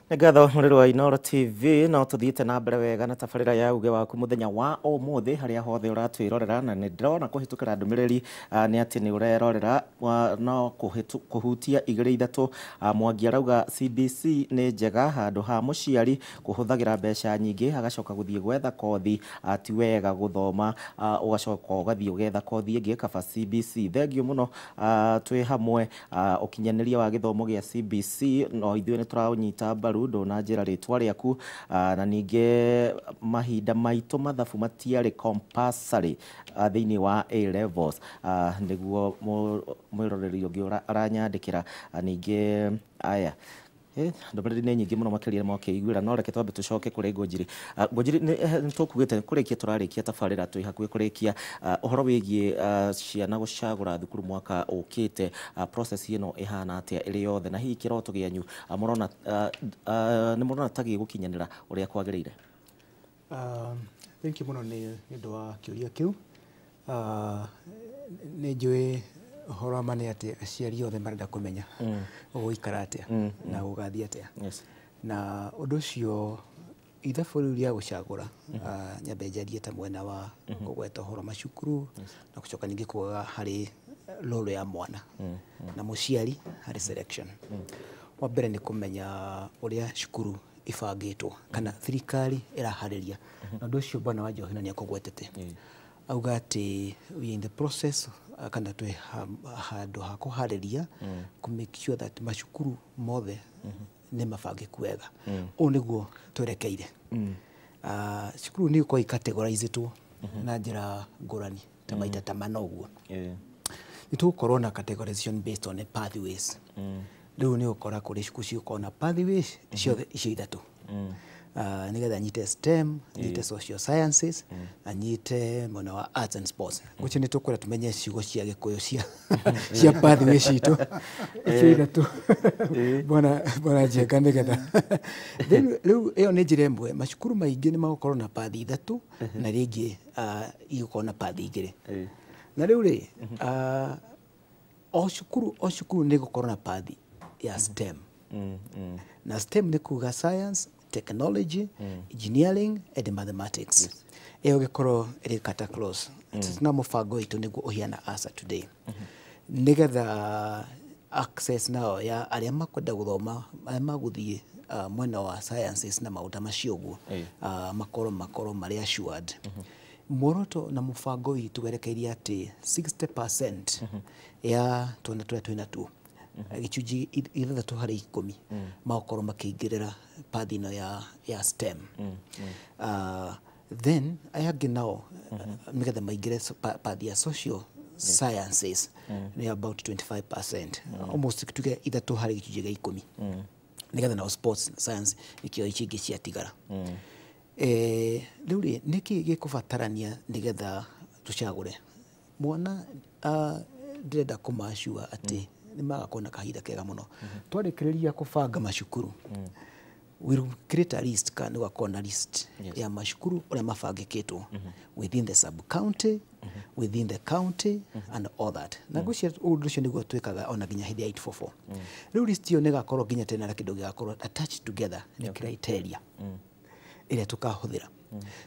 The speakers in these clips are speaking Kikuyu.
Nĩ ngatho mũrĩrĩ wa Inooro TV. No tũthiĩte na mbere wega na tabarĩra ya Uge Waku mũthenya wa ũmũthĩ, harĩa hothe ũratwĩrorera, na nĩ ndĩrona kũhĩtũkĩra ndũmĩrĩri nĩ atĩ nĩ ũrerorera no kũhutia igĩrĩ ithatũ. Mwangi arauga CBC nĩ njega handũ ha mũciari kũhũthagĩra mbeca nyingĩ agacoka gũthiĩ gwetha kothi. Ti wega gũthoma ũgacoka ũgathiĩ ũgetha kothi ĩngĩ, kaba CBC. Thengiũ mũno, twĩ hamwe. Ũkinyanĩria wa gĩthomo gĩa CBC no ithuĩ nĩ tũraũnyita mbaru. Ndũnanjĩra rĩtwa rĩaku. Na ningĩ mahinda maitũ mathabu matiarĩ compulsory thĩinĩ wa A levels, nĩguo mwĩroreri ũngĩ aranyandĩkĩra. Ningĩ aya ndũmĩrĩri nĩ nyingĩ mũno makĩria mokĩiguĩra, no reke twambe tũcoke kũrĩ Ngũnjiri. Ngũnjiri, nĩ tũkugĩte kũrĩkia tũrarĩkia tabarĩra, twĩ hakuhĩ kũrĩkia. Ũhoro wĩgiĩ ciana gũcagũra thukuru mwaka ũkĩte, process ĩno ĩhana atĩa ĩrĩ yothe, na hihi kĩroto gĩanyu mũrona nĩ mũrona ta gĩgũkinyanĩra ũrĩa kwagĩrĩire? Thank you mũno nĩ ũndũ wa kĩũria kĩu. Nĩ njũĩ ũhoro wa ma nĩ atĩ aciari othe marenda kũmenya ũgũikara atĩa na gũgathiĩ atĩa. Na ũndũ ũcio ithabu rĩu rĩa gũcagũra, nyambe njarie ta mwena wa kũgweta ũhoro macukuru na gũcoka ningĩ kugaga harĩ role ya mwana na mũciari harĩ selection. Wa mbere nĩ kũmenya ũrĩa cukuru ibangĩtwo kana thirikari ĩraharĩria, na ũndũ ũcio bwana wa Njohi nĩ akũgwetete, auga atĩ we are in the process, kana twĩ handũ ha kũharĩria kũ make sure that macukuru mothe nĩ mabangĩku wega. Ũũ nĩguo twerekeire. Cukuru nĩ gũkorwo icategorizĩtwo na njĩra ngũrani ta maita ta mana ũguo. Nĩ tũgũkorwo na categorization based on pathways. Rĩu nĩ ũgũkora kũrĩ cukuru cigũkorwo na pathways ciothe icio ithatũ, nĩgetha nyite STEM, nyite social sciences, na nyite mwena wa arts and sports. Gũcio nĩ tũkwenda tũmenye ciugo cia Gĩkũyũ cia pathway citũ icio ithatũ, bwana Njenga, nĩgetha then rĩu ĩyo nĩ njĩra ĩmwe. Macukuru maingĩ nĩ magũkorwo na path ithatũ na rĩngĩ igũkorwo na path igĩrĩ. Na rĩu rĩ, o cukuru nĩ ĩgũkorwo na path ya STEM, na STEM nĩ kuga science, technology, engineering and mathematics. Ĩyo ĩgĩkorwo ĩrĩ kata close na mũbango witũ nĩguo ũhiana asa today, nĩgetha access nao ya arĩa makwenda gũthoma, arĩa magũthiĩ mwena wa sciences na maũndũ macio ũguo, makorwo marĩ assured. Muoroto na mũbango witũ werekeirie atĩ 60% ya twana tũrĩa twĩ natuo, gĩcunjĩ 6 harĩ 10, magũkorwo makĩingĩrĩra path ĩno ya STEM. Then aya angĩ nao nĩgetha maingĩre path ya social sciences nĩ about 25%, almost tuge 3 harĩ gĩcunjĩ gĩa 10, nĩgetha nao sports science ikĩo icio ingĩ ciatigara. Rĩu rĩ, nĩkĩ gĩkũbatarania nĩgetha tũcagũre mwana? Ndĩrenda kũmacua atĩ nĩ magakorwo na kahinda kega mũno. Twarĩkĩrĩria kũbanga macukuru, we'll create a list, kana nĩ gũgakorwo na list ya macukuru ũrĩa mabangĩkĩtwo within the sub county, within the county and all that. Na ngwĩciria ũndũ ũcio nĩguo twĩkaga ona nginya hĩndĩ ya 844. Rĩu list ĩyo nĩ ĩgakorwo nginya tena na kĩndũ gĩgakorwo attached together nĩ criteria ĩrĩa tũkahũthĩra,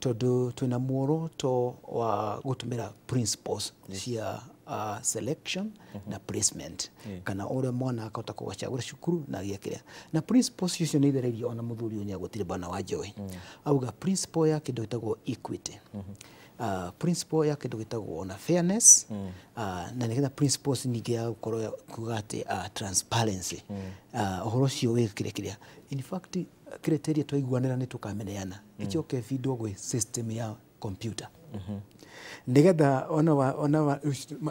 tondũ twĩna muoroto wa gũtũmĩra principles cia selection na placement, kana ũrĩa mwana akahota kũgacagũra cukuru na agĩe kĩrĩa. Na principles icio nĩ ithereirio, ona mũthuri ũyũ nĩ agũtire, bwana wa Joy auga principle ya kĩndũ gĩtagwo equity, principle ya kĩndũ gĩtagwo ona fairness, na nĩgetha principles ningĩ ya gũkorwo kuga atĩ transparency, ũhoro ũcio wĩ kĩrĩa kĩrĩa in fact criteria twaiguanĩra nĩ tũkameneana, ĩcoke ĩbindwo gwĩ system ya computer, nĩgetha ona wa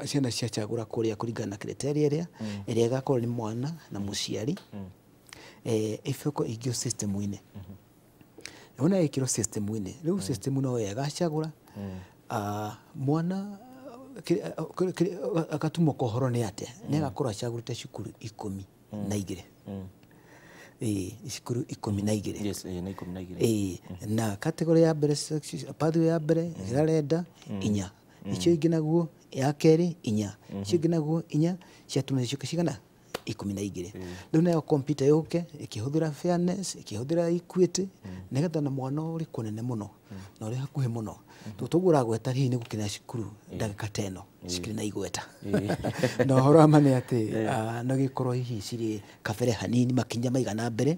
ciana ciacagũra kũrĩa kũringana na criteria ĩrĩa ĩgakorwo nĩ mwana na mũciari, ĩcoke ĩingio system-inĩ. Ona ĩkĩrwo system-inĩ, rĩu system no yo ĩgacagũra mwana agatumwo kohoro nĩ atĩa nĩ agakorwo acagũrĩte cukuru 12, ĩĩ, cukuru 12. Yes, nĩ 12. Ĩĩ, na category ya mbere, pathway ya mbere ĩrarenda inya, icio ingĩ naguo ya kerĩ inya, icio ingĩ naguo inya, ciatuma cicoke cigana? 12. Rĩu nayo kompyuta yũke ĩkĩhũthĩra fairness, ĩkĩhũthĩra equity, nĩgetha na mwana ũrĩ kũnene mũno na ũrĩ hakuhĩ mũno, tũguo ũragweta hihi nĩ gũkinya cukuru ndagĩka ta ĩno cikĩrĩ na igweta. Na ũhoro wa ma nĩ atĩ no gĩkorwo hihi cirĩ kabere hanini makinya maigana mbere,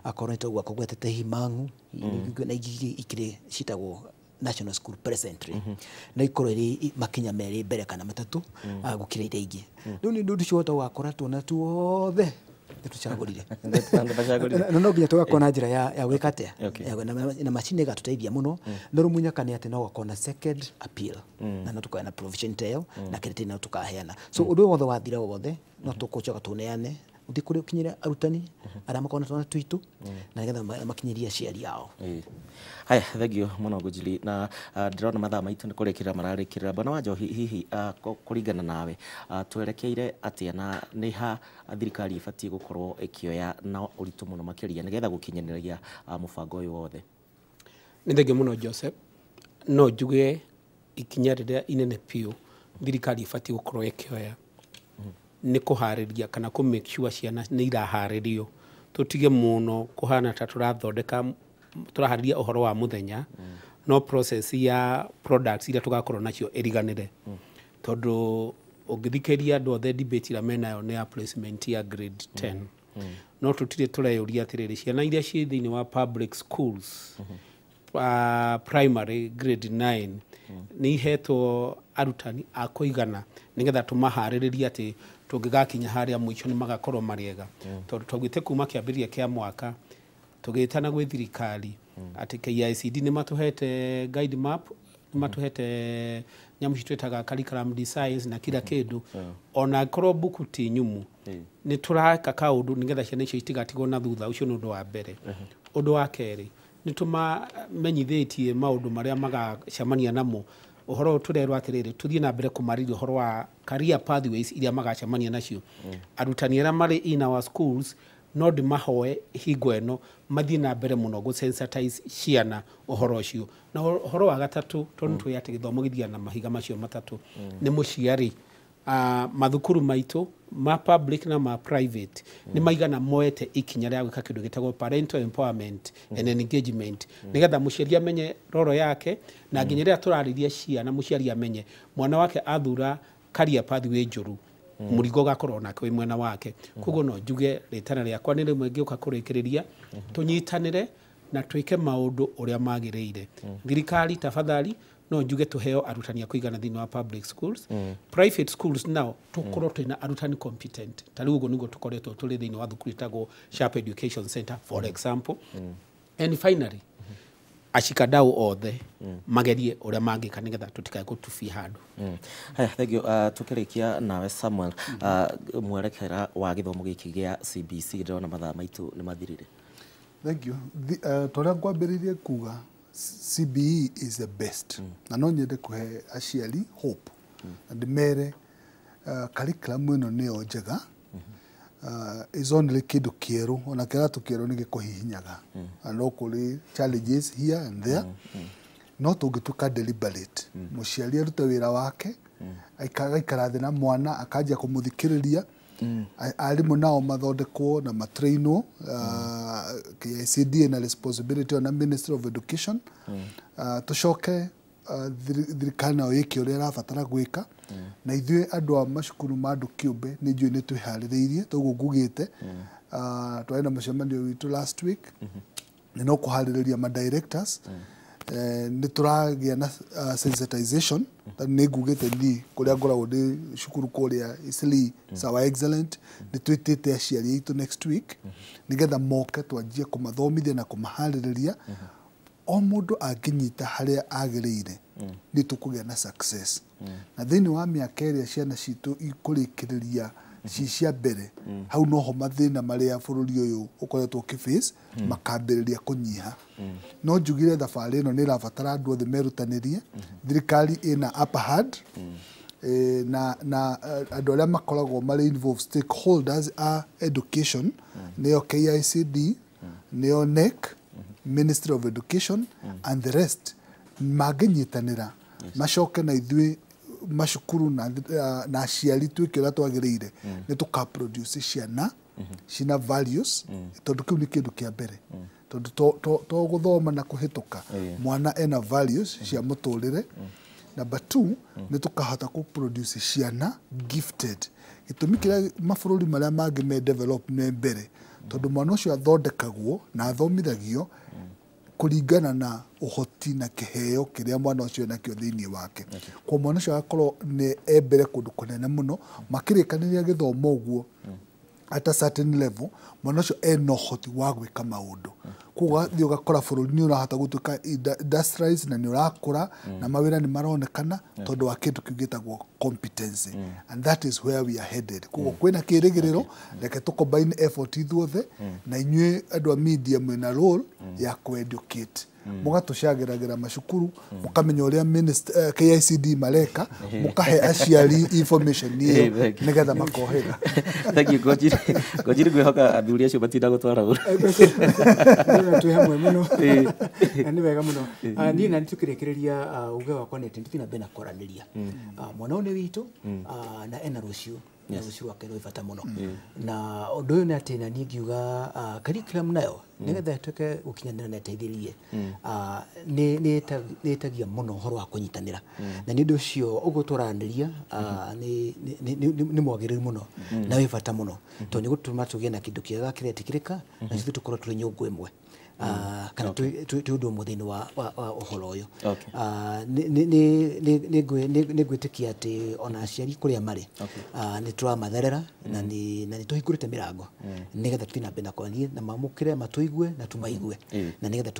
akorwo nĩ toguo akũgwetete hihi Mang'u na ingĩ ikĩrĩ citagwo national school presently, no ikorwo ĩrĩ makinya merĩ mbere kana matatũ gũkĩra iria ingĩ. Rĩu nĩ ũndũ ũcio wahota gũgakora tuona tuothe nĩtũcagũrire, na no nginya tũgakorwo na njĩra ya gwĩka atĩa na macini ĩgatũteithia mũno. No rĩu mũnyaka nĩ atĩ no gũkorwo na second appeal, na no tũkagĩa na provision ta ĩyo, na credit no tũkaheana. So ũndũ ũyũ wothe wathira wothe, no tũkũcoka tũneane ũthiĩ kũrĩ ũkinyĩre arutani arĩa makoragwo na twana twitũ, na nĩgetha makinyĩrie aciari ao. Haya, thengio mũno Ngũnjiri, na ndĩrona mathaa maitũ nĩ kũrĩkĩrĩra mararĩkĩrĩra. Bwana wa Njohi, hihi kũringana nawe twerekeire atĩa, na nĩ ha thirikari ĩbatiĩ gũkorwo ĩkĩoya na ũritũ mũno makĩria nĩgetha gũkinyanĩria mũbango ũyũ wothe? Nĩ thengio mũno Joseph. No njuge ikinya rĩrĩa inene biũ thirikari ĩbatiĩ gũkorwo ĩkĩoya nĩ kũharĩria kana kũ make sure ciana nĩ iraharĩrio. Tũtige mũno kũhana ta tũrathondeka tũraharĩria ũhoro wa mũthenya, no process ya products iria tũgakorwo nacio ĩriganĩre, tondũ ũngĩthikĩrĩria andũ othe debate ĩrĩa menayo nĩ ya placement ya grade 10, no tũtirĩ tũreyũria atĩrĩrĩ, ciana iria ciĩ thĩinĩ wa public schools primary grade 9 nĩ ihetwo arutani a kũigana nĩgetha tũmaharĩrĩrie atĩ tũngĩgakinya harĩa mũico nĩ magakorwo marĩ ega? Tondũ twaugĩte kuma kĩambĩrĩria kĩa mwaka tũgĩtana gwĩ thirikari atĩ KICD nĩ matũhete guide map, nĩ matũhete nyamũ ici twĩtaga curriculum designs na kila kĩndũ, ona korwo mbuku ti nyumu, nĩ tũraka kaũndũ nĩgetha ciana icio itigatigwo na thutha. Ũcio nĩ ũndũ wa mbere. Ũndũ wa kerĩ, nĩ tũmamenyithĩtie maũndũ marĩa magacemania namo. Ũhoro ũyũ tũrerwo atĩrĩrĩ, tũthiĩ na mbere kũmarĩria ũhoro wa career pathways iria magacemania nacio. Arutani arĩa marĩ in our schools, no ndĩmahoe hingo ĩno mathiĩ na mbere mũno gũ sensitize ciana ũhoro ũcio. Na ũhoro wa gatatũ, tondũ nĩ tũĩ atĩ gĩthomo gĩthiaga na mahiga macio matatũ, nĩ mũciari. Mathukuru maitũ ma public na ma private nĩ maigana moete ikinya rĩa gwĩka kĩndũ gĩtagwo parental empowerment and engagement, nĩgetha mũciari amenye roro yake, na nginya rĩrĩa tũrarĩria ciana mũciari amenye mwana wake athura career pathway njũru, mũrigo ũgakorwo nake wĩ mwena wake. Koguo no njuge rĩtana rĩakwa nĩ rĩmwe ngĩũka kũrĩkĩrĩria, tũnyitanĩre na twĩke maũndũ ũrĩa magĩrĩire. Thirikari, tafadhali, no njuge tũheo arutani a kũigana thĩinĩ wa public schools. Private schools nao tũkorwo twĩna arutani competent, ta rĩu ũguo nĩguo tũkoretwo tũrĩ thĩinĩ wa thukuru ĩtagwo Sharp Education Center, for example. And finally, ashikadau othe magerie ũrĩa mangĩka nĩgetha tũtikae gũtubia handũ. Haya, thank you. Tukĩrĩkia nawe Samuel, mwerekera wa gĩthomo gĩkĩ gĩa CBC, ndĩrona mathaa maitũ nĩ mathirire. Thank you. Torĩa ngwambĩrĩirie kuga, CBE is the best. Na no nyende kũhe aciari hope na ndĩmere curriculum ĩno nĩyo njega. Is only kĩndũ kĩerũ, ona kĩratũ kĩerũ nĩ gĩkũhihinyaga, na no kũrĩ challenges here and there, no tũngĩtuĩka deliberate, mũciari arute wĩra wake, agaikara thĩ na mwana akanjia kũmũthikĩrĩria, arimũ nao mathondekwo na matrainwo, KICD na responsibility ona Ministry of Education, tũcoke thirikari nayo ĩke ũrĩa ĩrabatara gwĩka, na ithuĩ andũ a macukuru ma andũ kĩũmbe nĩ njũĩ nĩ twĩharĩrĩirie. Toguo ngugĩte, twarĩ na mũcemanio witũ last week na no kũharĩrĩria ma directors. Nĩ tũragĩa na sensitization. Nĩ ngugĩte niĩ kũrĩa ngoragwo ndĩ cukuru kũrĩa Eastleigh, Sawa Excellent, nĩ twĩtĩte aciari aitũ next week nĩgetha moke twanjie kũmathomithia na kũmaharĩrĩria. O mũndũ angĩnyita harĩa agĩrĩire, nĩ tũkũgĩa na success, na thĩinĩ wa mĩaka ĩrĩa ciana citũ ikũrĩkĩrĩria ci cia mbere, hau noho mathĩna marĩa bũrũri ũyũ ũkoretwo ũkĩface makambĩrĩria kũnyiha. No njugire thabarĩ ĩno nĩ ĩrabatara andũ othe merutanĩrie. Thirikari ĩna upper hand, na andũ arĩa makoragwo marĩ involved, stakeholders a education, nĩyo KICD, nĩyo NEC, Ministry of Education and the rest, mangĩnyitanĩra macoke na ithuĩ macukuru na aciari twĩke ũrĩa twagĩrĩire, nĩ tũka produce ciana cina values, tondũ kĩu nĩ kĩndũ kĩa mbere, tondũ to gũthoma na kũhĩtũka, mwana ena values cia mũtũrĩre. Number 2, nĩ tũkahota kũ produce ciana gifted. Gĩtũmi kĩrĩa mabũrũri marĩa mangĩ me develop me mbere, tondũ mwana ũcio athondekagwo na athomithagio kũringana na ũhoti na kĩheo kĩrĩa mwana ũcio enakĩo thĩinĩ wake. Kwa mwana ũcio agakorwo nĩ e mbere kũndũ kũnene mũno, makĩrĩkanĩria gĩthomo ũguo at a certain level, mwana ũcio ena ũhoti wa gwĩka maũndũ. Koguo ũgathiĩ ũgakora bũrũri nĩ ũrahota gũtuĩka industrialized na nĩ ũrakũra na mawĩra nĩ maronekana tondũ wa kĩndũ kĩu gĩtagwo competency. And that is where we are headed. Koguo kwĩna kĩrĩgĩrĩro, reke tũ combine effort ithuothe, na inyuĩ andũ a media mwĩna role ya kũ-educate. Mũgatũcagĩragĩra macukuru, mũkamenya ũrĩa KICD mareka, mũkahe aciari information ĩyo nĩgetha makohĩga. Thank you, Ngũnjiri. Ngũnjiri, ngwĩhoka athuri acio matinda gũtwara ũru. Twĩ hamwe mũno na nĩ wega mũno. Niĩ na nĩtũkĩrĩkĩrĩria uge wakwa nĩ atĩ nĩtũthiĩ na mbere na kwaranĩria. Mwana ũyũ nĩ witũ na ena rũciũ, na rũciũ rwake rwĩ bata mũno. Na ũndũ ũyũ nĩ atĩ na niĩ ngiuga curriculum nayo nĩgetha ĩtuĩke gũkinyanĩra na ĩteithĩrĩrie, nĩ ĩtagia mũno ũhoro wa kũnyitanĩra. Na nĩ ũndũ ũcio ũguo tũraranĩria nĩ mwagĩrĩru mũno na wĩ bata mũno, tondũ nĩ gũtũma tũgĩe na kĩndũ kĩega kĩretĩkĩrĩka na ithuĩ tũkorwo tũrĩ nyũngũ ĩmwe, kana twĩ ũndũ ũmwe thĩinĩ wa ũhoro ũyũ. Nĩ ngwĩtĩkia atĩ ona aciari kũrĩa marĩ nĩ tũramatherera na nĩ tũhingũrĩte mĩrango nĩgetha tũthiĩ na mbere na kwaria na mamũkĩre, matũigue na tũmaigue, na nĩgetha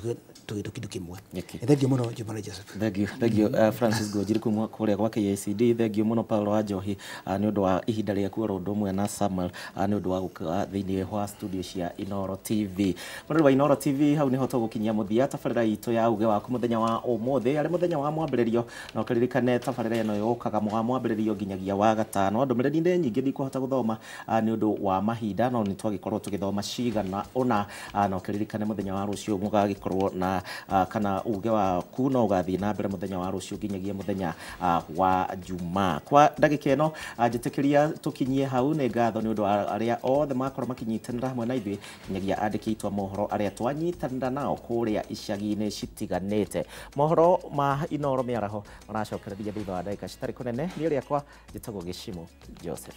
tũgĩe kĩndũ kĩmwe. Thengiũ mũno Jumana Joseph. Thank you Francis Ngũnjiri kuma kũrĩa gwa KICD. Thank you mũno Paulo wa Njohi nĩ ũndũ wa ihinda rĩaku, oro ũndũ ũmwe na Samuel nĩ ũndũ wa gũka thĩinĩ wa studio cia Inooro TV. Mũrori wa Inooro TV, hau nĩho tũgũkinyia mũthia tabarĩra itũ ya uge waku mũthenya wa ũmũthĩ, arĩ mũthenya wa mwambĩrĩrio. Na ũkĩririkane tabarĩra ĩno yũkaga wa mwambĩrĩrio nginyagia wa gatano. Ndũmĩrĩri nĩ nyingĩ ndikũhota gũthoma nĩ ũndũ wa mahinda, no nĩ twagĩkorwo tũgĩthoma cigana ũna. Na ũkĩririkane mũthenya wa rũciũ mũgagĩkorwo na kana uge waku no ũgathiĩ na mbere mũthenya wa rũciũ nginyagia mũthenya wa Jumaa. Kwa ndagĩka ĩno njĩtĩkĩria tũkinyie hau. Nĩ ngatho nĩ ũndũ wa arĩa othe makorwo makĩnyitanĩra hamwe na ithuĩ, nginyagia andĩki aitũ a mohoro arĩa twanyitanĩra nao kũrĩa icagi-inĩ citiganĩte. Mohoro ma Inooro mĩaraho maracokereria thutha wa ndagĩka citarĩ kũnene. Niĩ rĩakwa njĩtagwo Gĩcimo Joseph.